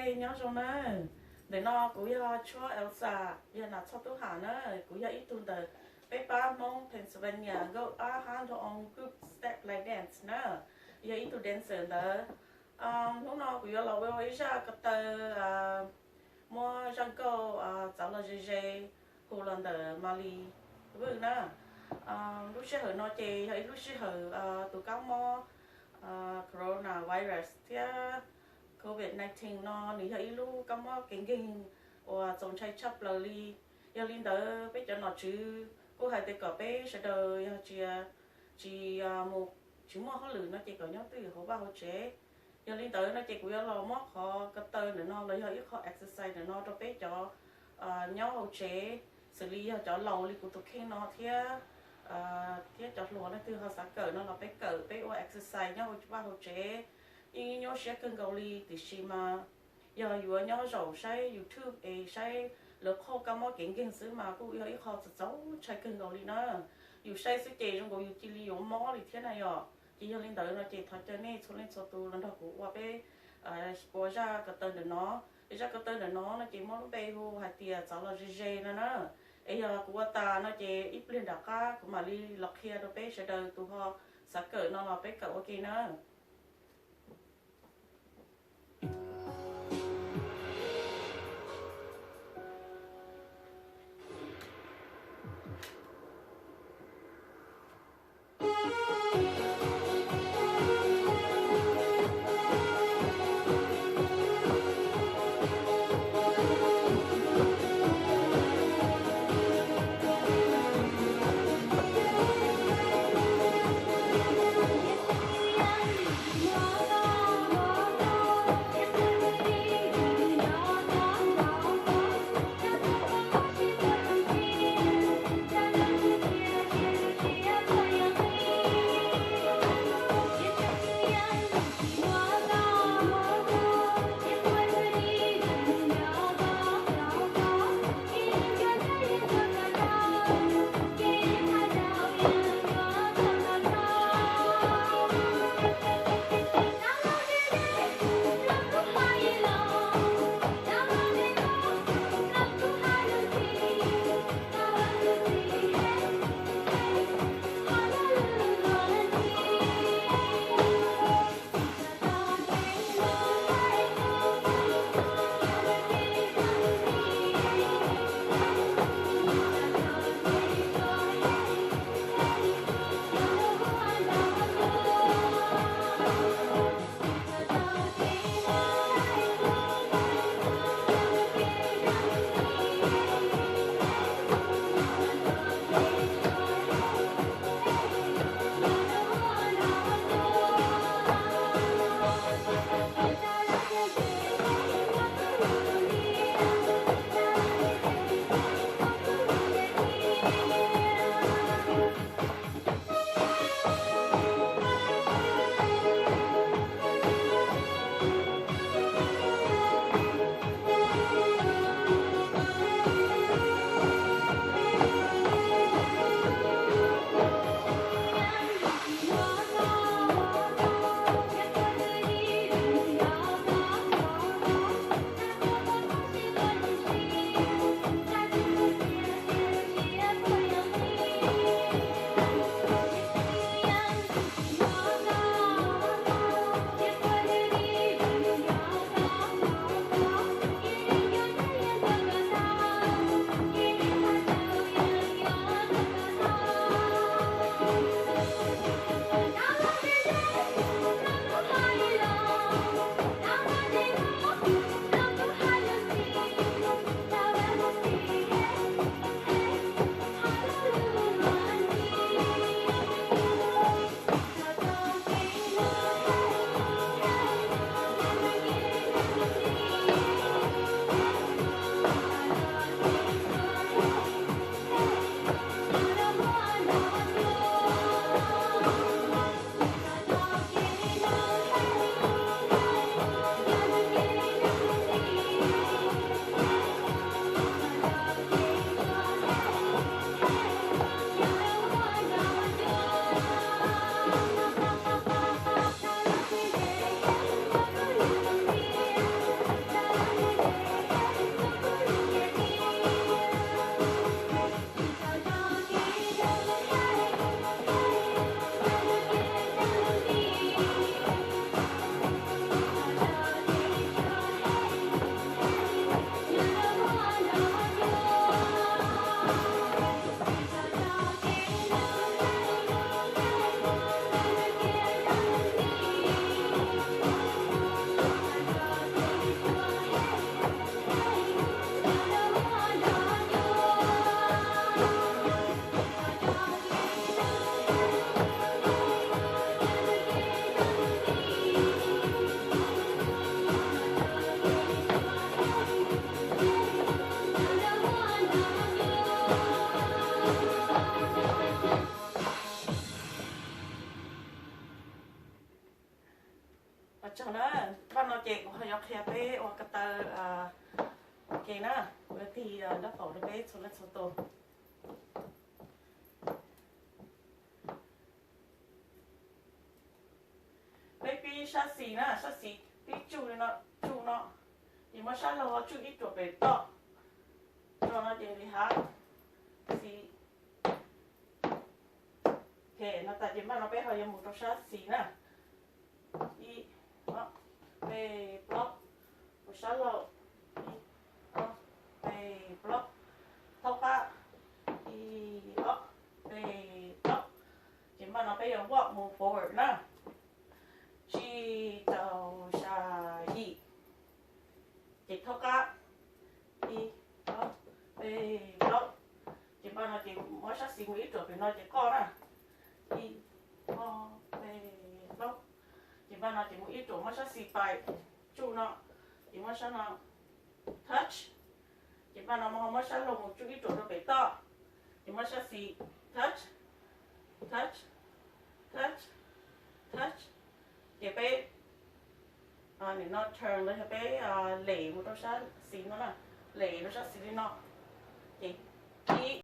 Nyob zoo na, ntawm no kuv yog Tshuab Elsa, yog Nam Txhoj Tub Ham na, kuv yog ib tug ntawm peb pab Hmoob Pennsylvania nkauj ab hab nrog oo group Step Like Dance na, yog ib tug dancer ntawd. Hnub no kuv yuav los ua ib zaj ko taw muab zaj nkauj Txav Los Ze Ze hu los ntawm Malis Vwj na. Lub sij hawm no ces yog ib lub sij hawm tus kab mob coronavirus thiab covid nineteen no nws yog ib lub kab mob kev nkeeg uas txaus ntshai tshaj plaws li. Yog li ntawd peb cov nom tswv kuj hais tias kom peb sawv daws yog tsis, tsis mus, tsis muaj hauj lwm no ces kom nyob twj ywm hauv vaj hauv tsev. Yog li ntawd no ces kuv yuav los muab qhov ko taw ntawm no los yog ib qho exercise ntawm no rau peb cov nyob hauv tsev, xws li yog cov laus li kuv tus kheej no thiab, thiab cov hluas leej twg ho xav kawm no los peb kawm, peb ua exercise nyob hauv vaj hauv tsev. Yeej nyuaj siab kawg nkaus li, tiam sis mas yog yuav nyob zaum saib YouTube es saib lawv qhauj kab mob kev nkeeg xwb mas kuj yog ib qho txaus ntshai kawg nkaus li na. Yus saib xwb ces zoo nkaus yus cia li yuav mob li thiab na yom. Ces yog li ntawd no ces thov caw nej txhua leej txhua tus los nrog kuv ua peb, ua zaj ko taw ntawm no. Es zaj ko taw ntawm no no ces muab lub npe hu hais tias Txav Los Ze Ze no na. Es yog kuv ua tas no ces ib pliag nram qab kuv mam li los qhia rau peb sawv daws tus ho xav kawm no los peb kawm ua ke na. Peb ua ko taw ua ke na, kuv yuav tig nraub qaum rau peb txhua leej txhua tus. Peb pib sab xis na, sab xis pib tsuj li no, tsuj no, ces muab sab laug tsuj ib ruam pem toj, tso no ces li hab xis. Ok, no tas ces npaj no peb ho yuav mus rau sab xis na. Ib, ob, peb, plaub, mus sab laug, ib, ob, peb, plaub, thaub qab, ib, ob, peb, plaub. Ces npaj no peb yuav walk mus forward na, tsib, rau, xya, yim, ces thaub qab, ib, ob, peb, plaub. Ces npaj no ces muab sab xis mus ib ruam pem no ces qoj na, ib, ob, peb, plaub. Ces npaj no ces mus ib ruam muab sab xis pais tsuj no, ces muab sab no touch. Ces npaj no ho muab sab laug mus tsuj ib ruam rau pem toj, ces muab sab xis touch, touch, touch, touch. Ces peb nim no turn los yog peb lem mus rau sab xis no na, lem rau sab xis li no, ces ib,